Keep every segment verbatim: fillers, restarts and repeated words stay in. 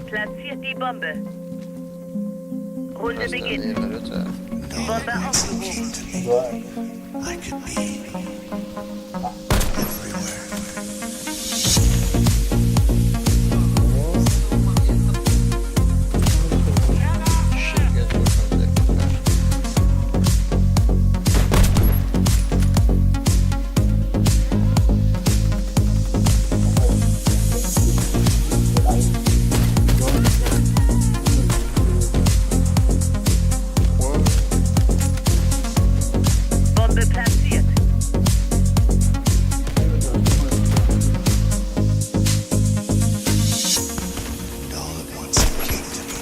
Platziert die Bombe. Runde beginnt. Bombe aufgehoben. I could be everywhere. Bombe platziert. And all at once it came to me.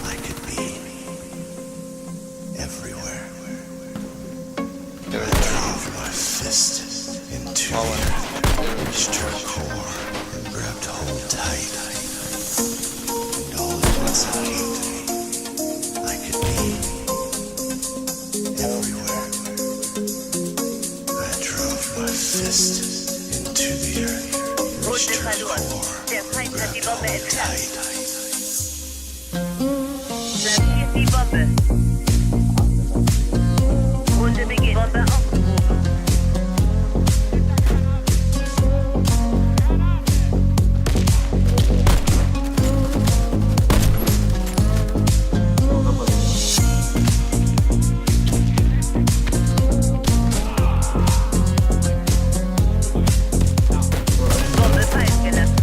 I could be everywhere. I drove my fist into the earth, reached her core, and grabbed hold tight. And all at once it came to me. I could be everywhere. I drove my fist into the earth, reached her core, Der Feind hat die Bombe grabbed hold entfernt. Tight. Platziert die Bombe. Runde beginnt. Bombe aufgehoben. Bombe fallen gelassen.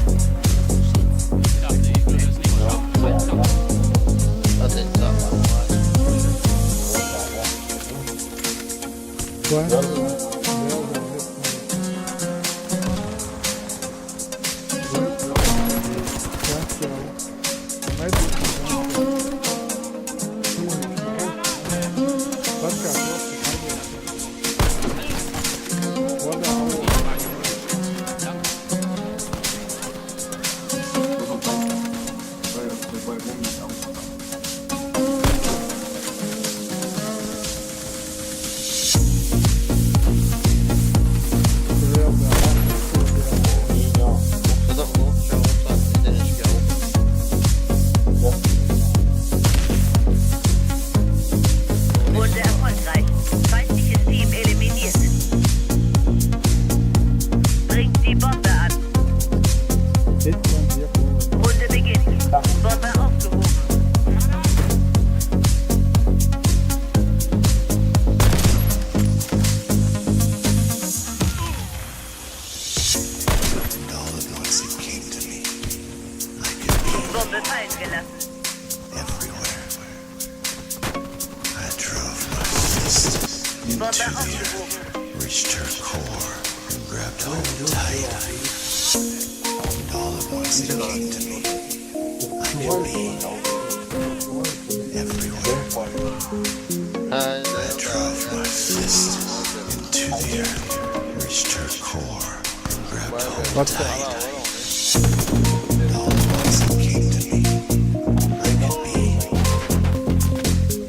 Runde erfolgreich. Feindliches Team eliminiert. Bringt die Bombe an. Runde beginnt. Bombe aufgehoben. And all at once it came to me. I could be Bombe fallen gelassen. everywhere. I drove my fist into Bombe the aufgehoben. earth, reached her core, and grabbed hold tight. And all at once it came to me. I could be everywhere. I drove my fist into the earth, reached her core, and grabbed hold tight. And all at once it came to me. I could be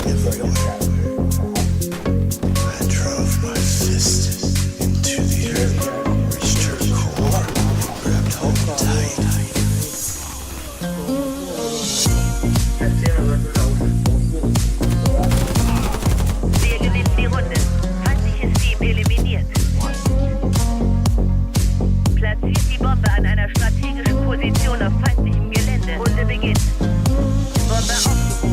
everywhere. I drove my fist into the earth, reached her core, grabbed hold tight. Wir gewinnen die Runde. Feindliches Team eliminiert. Platziert die Bombe an einer strategischen Position auf feindlichem Gelände. Runde beginnt. Bombe aufgehoben.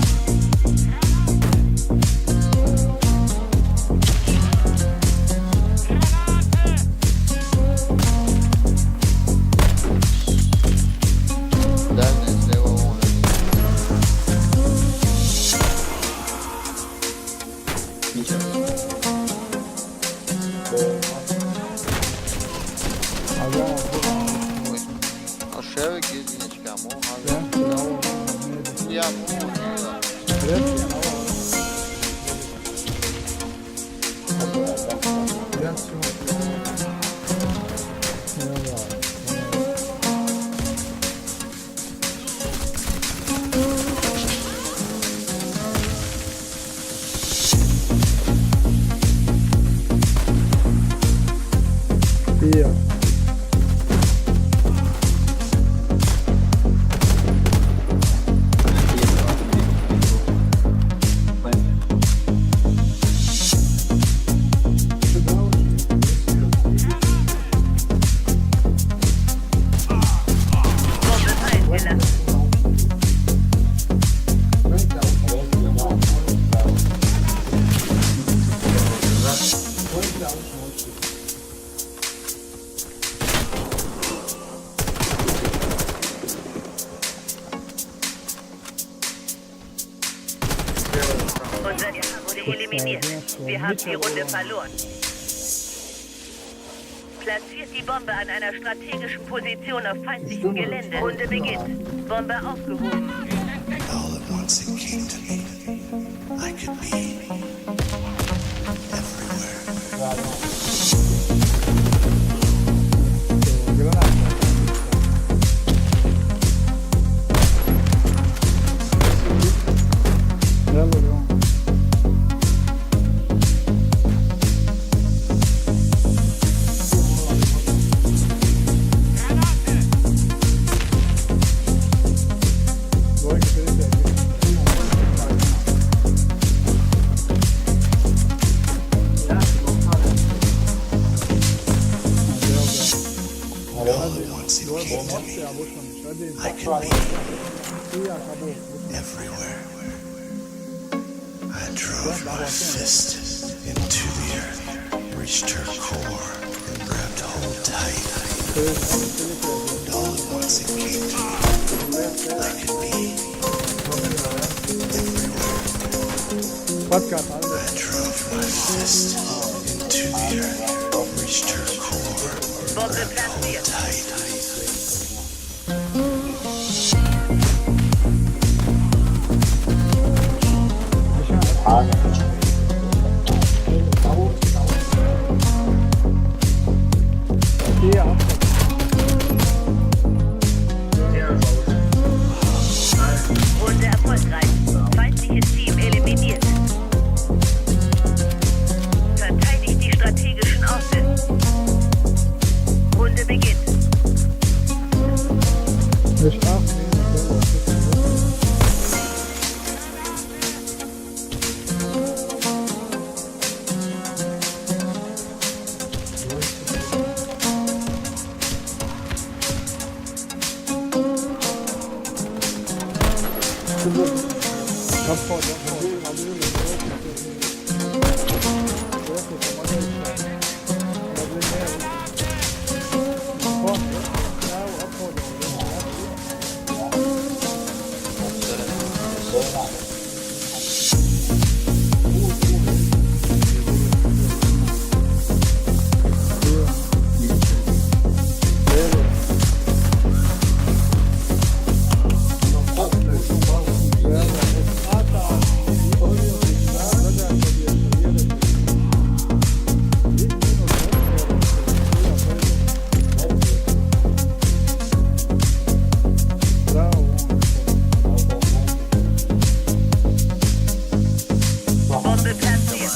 Aşağı girdiğini çıkarma. Ya bu. Hier. Eliminiert. Wir haben die Runde verloren. Platziert die Bombe an einer strategischen Position auf feindlichem Gelände. Runde beginnt. Bombe aufgehoben. All at once it came to me. I could be everywhere. All at once it came to me. I can be everywhere. I drove my fist into the earth, reached her core, and grabbed hold tight. And all at once it came to me. I could be everywhere. I drove my fist into the earth, reached her core, and grabbed hold tight. Runde erfolgreich. Feindliches Team eliminiert. Verteidigt die strategischen Orte. Runde beginnt. Bombe platziert.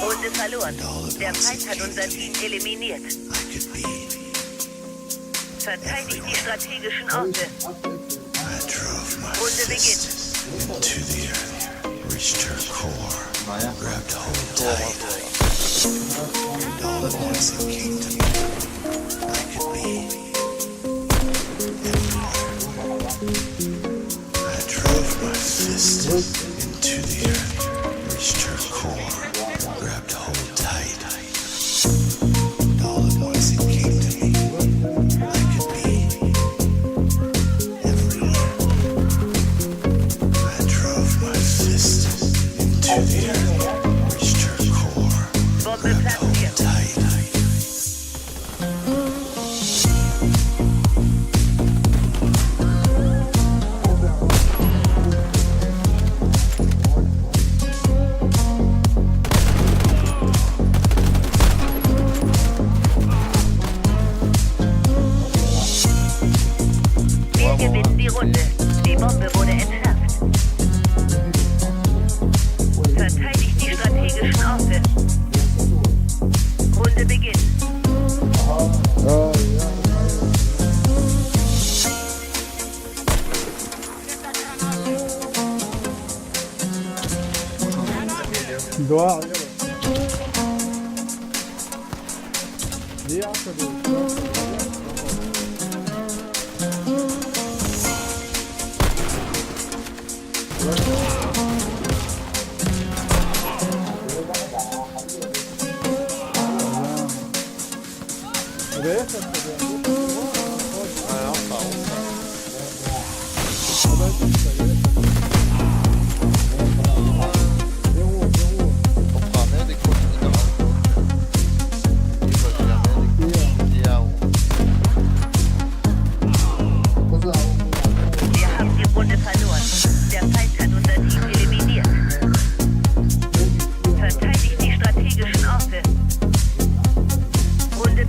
Runde verloren. Der Feind hat unser Team eliminiert. Verteidigt die strategischen Orte. I drove my fist into the earth, reached her core, grabbed hold tight, and all at once it came to me. I could be everywhere. I drove my fist into the earth, reached her core, grabbed hold tight. And all at once it came to me. I could be everywhere. I drove my fist into the earth, reached her core, grabbed hold tight. Wir gewinnen die Runde. Die Bombe wurde entschärft. Verteidigt die strategischen Orte. Runde beginnt.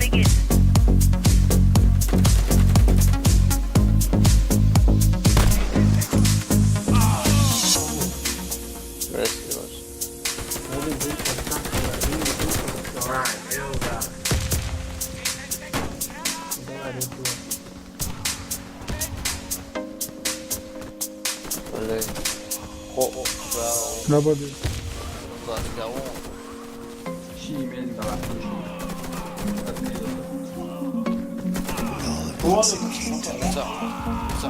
Beginnt. Merci, Roche. Allez. Oh, oh, là, on va se faire honte. Ça, ça.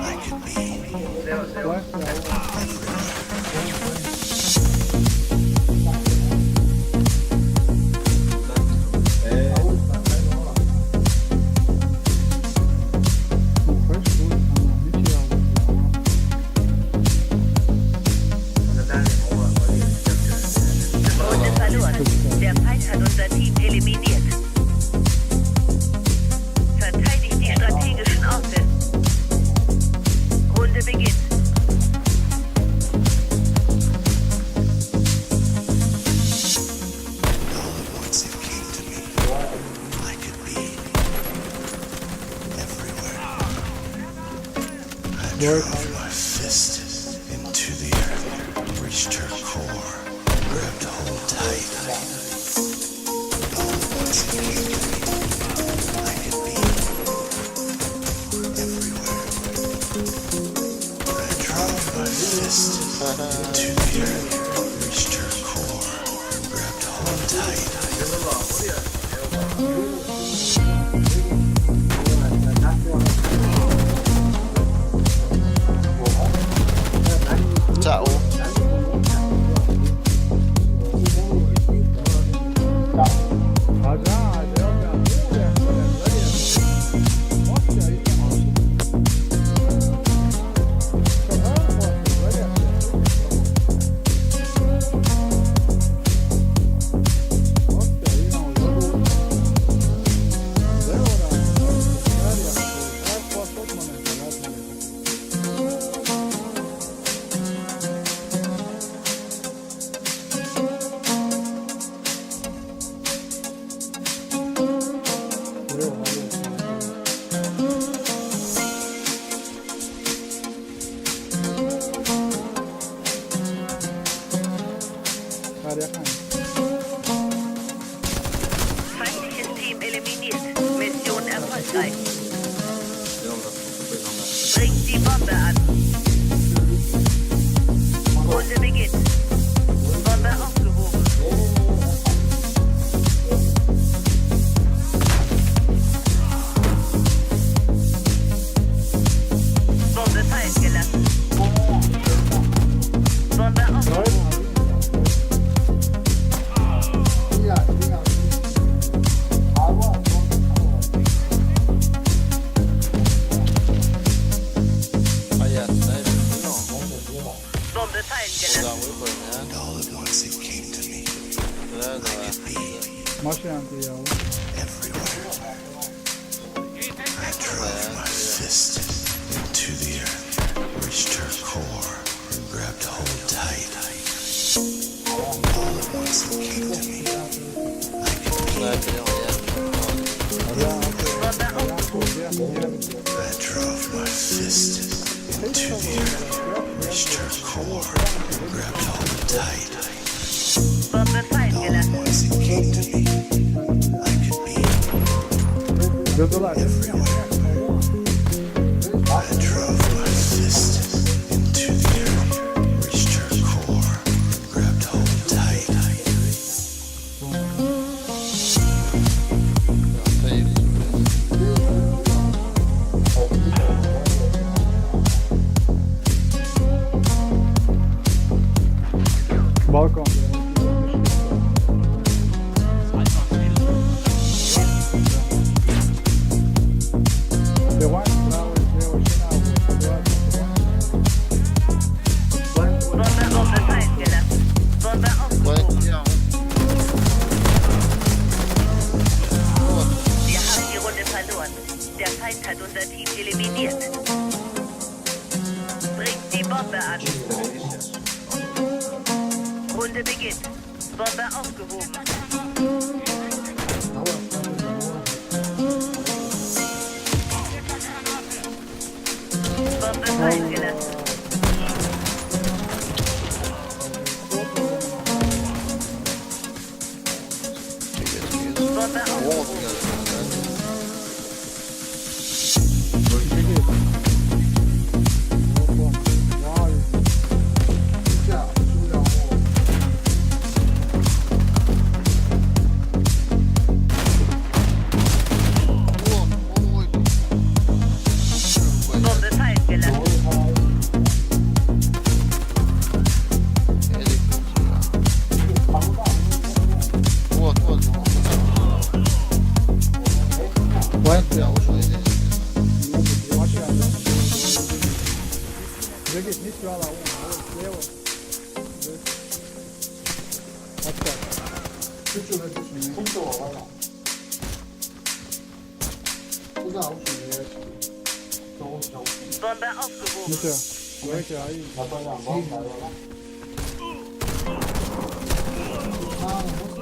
Runde verloren. Der Feind hat unser Team eliminiert. Verteidigt die strategischen Orte. Runde beginnt. All at once it came to me. I could be everywhere. I drove my fist into the earth, reached her core, grabbed hold tight. All at once it came to me. I could be everywhere. I drove my fist into the earth, reached her core, grabbed hold tight. Ciao. Feindliches Team eliminiert. Mission erfolgreich. Bringt die Bombe an. Runde beginnt. Bombe aufgehoben. Bombe fallen gelassen. Bombe aufgehoben. Bombe fallen gelassen. And all at once it came to me. I could be everywhere. I drove my fist into the earth, reached her core, and grabbed hold tight. All at once it came to me. I could be. I drove my fist into the earth, reached her core, and grabbed hold tight. Bombe fallen gelassen. All at once it came to me. I could be everywhere. I drove my fist into the earth, reached her core, grabbed hold tight. Balcon. Bombe, Bombe fallen gelassen. Bombe aufgehoben. Wir haben die Runde verloren. Der Feind hat unser Team eliminiert. Bringt die Bombe an. Runde beginnt. Bombe aufgehoben. Pojďte, já už nejde. Čekaj, nisi dala ono, ovo je lijevo. Otpad. Bombe aufgehoben. Bitte. Leute, ey.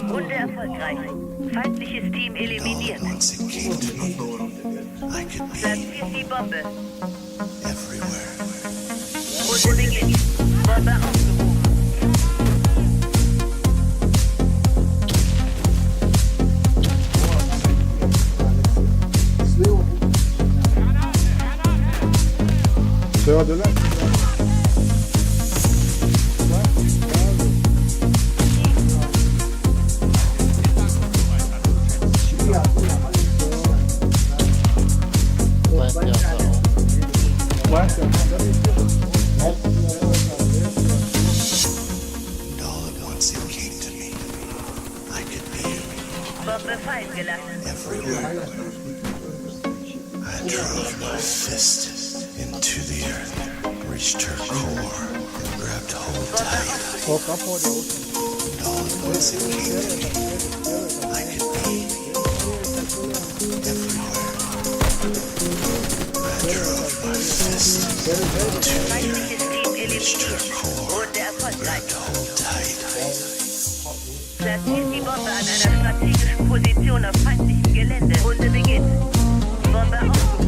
Runde erfolgreich. Feindliches Team eliminiert. Once it came to me, I could be Platziert die Bombe. Everywhere. Runde beginnt. Bombe aufgehoben. Все, давай. And all at once it came to me. I could be Bombe fallen gelassen. Everywhere. I drove my fist into the earth, reached her core, and grabbed hold tight. And all at once it came to me. I could be everywhere. I drove my fist into the earth, reached her core, grabbed hold tight. Platziert die Bombe an einer strategischen Position auf feindlichem Gelände. Runde beginnt. Bombe aufgehoben.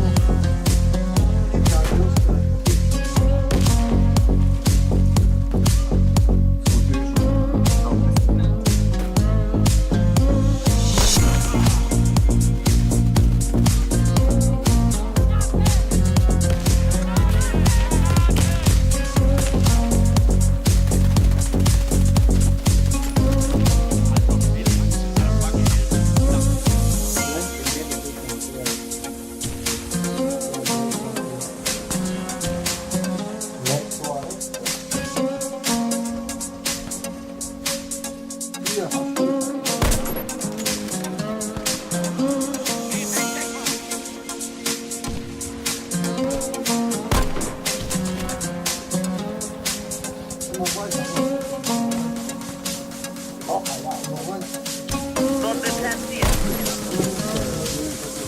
Bombe platziert.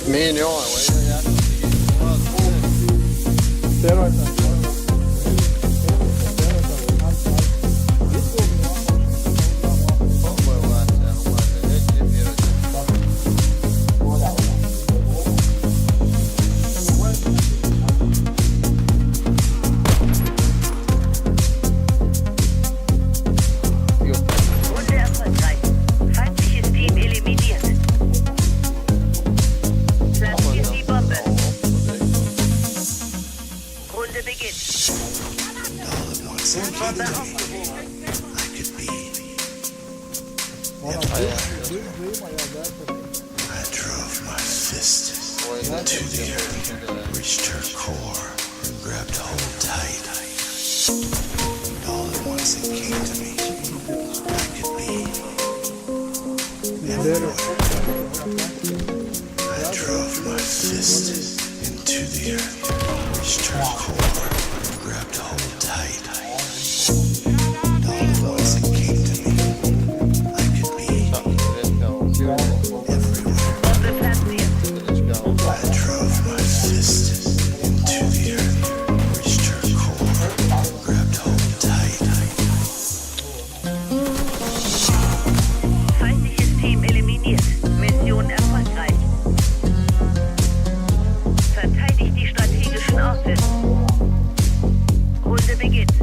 Mini, ja, ja, ja. Runde erfolgreich. Feindliches Team eliminiert. Platziert die Bombe. Runde beginnt. Bombe aufgehoben. I could be. I drove my fist into the earth, reached her core, and grabbed hold tight. And all at once it came to me. I could be everywhere. I drove my fist into the earth, reached her core, and grabbed hold tight. All the voice that came to me, I could be everywhere. I drove my fist into the earth, reached her core, grabbed hold tight. Feindliches Team eliminiert. Mission erfolgreich. Verteidigt die strategischen Orte. Runde beginnt.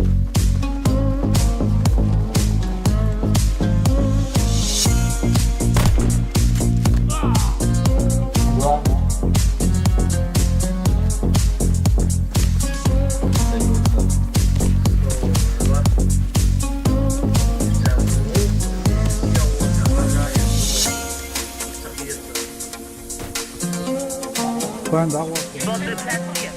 Bombe platziert.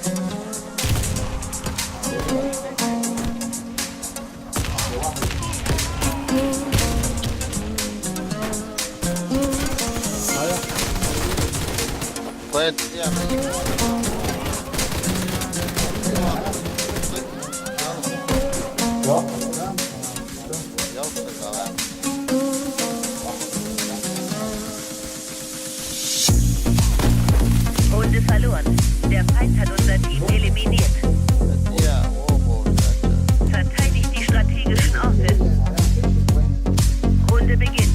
Nein, ja. Runde verloren. Der Feind hat unser Team eliminiert. Verteidigt die strategischen Orte. Runde beginnt.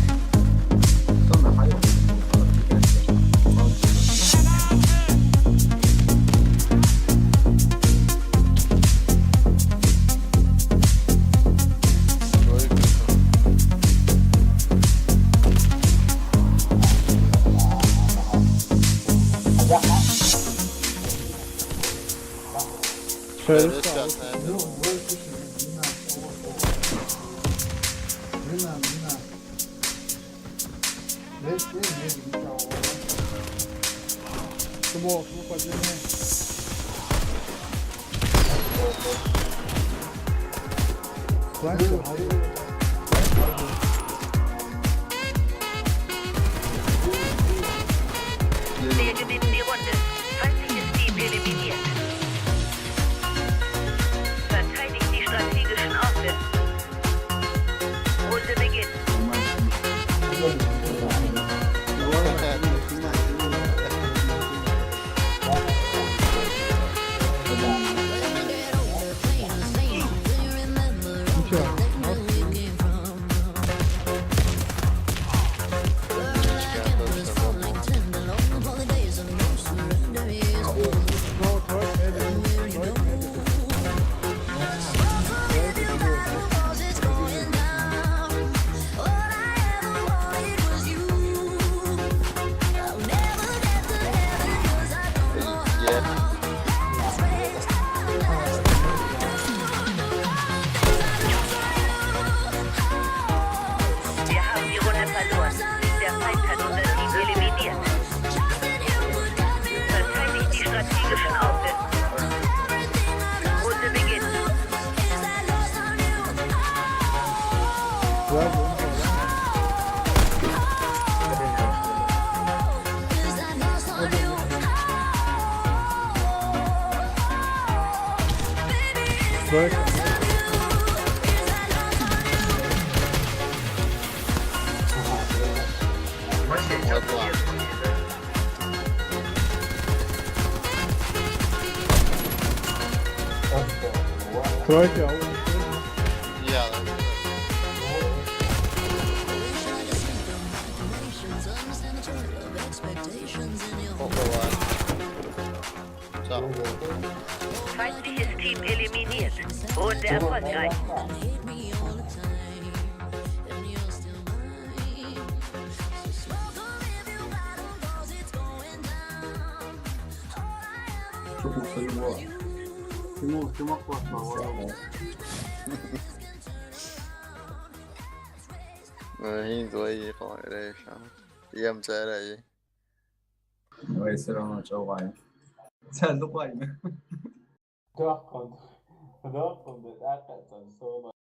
Terörist gelsin. Smoke, smoke, pode ir, né? Flash. Wir gewinnen die Runde. Feindliches Team eliminiert. Verteidigt die strategischen Orte. Runde beginnt. Wir haben die Runde verloren. Der Feind hat unser Team eliminiert. Verteidigt die strategischen Orte. Runde beginnt. Trojka, ovo. Ja, da. Koliko je važno. Ciao. Feindliches Team eliminiert. Runde erfolgreich. Čuku se ljubav. Ti mu, ti mu akva akva. Hindu ei qore sha. Yam tsara yi. Vai se ravno čauvaj. Sen do pajme. Doaqqun, doaqqun, doaqqun,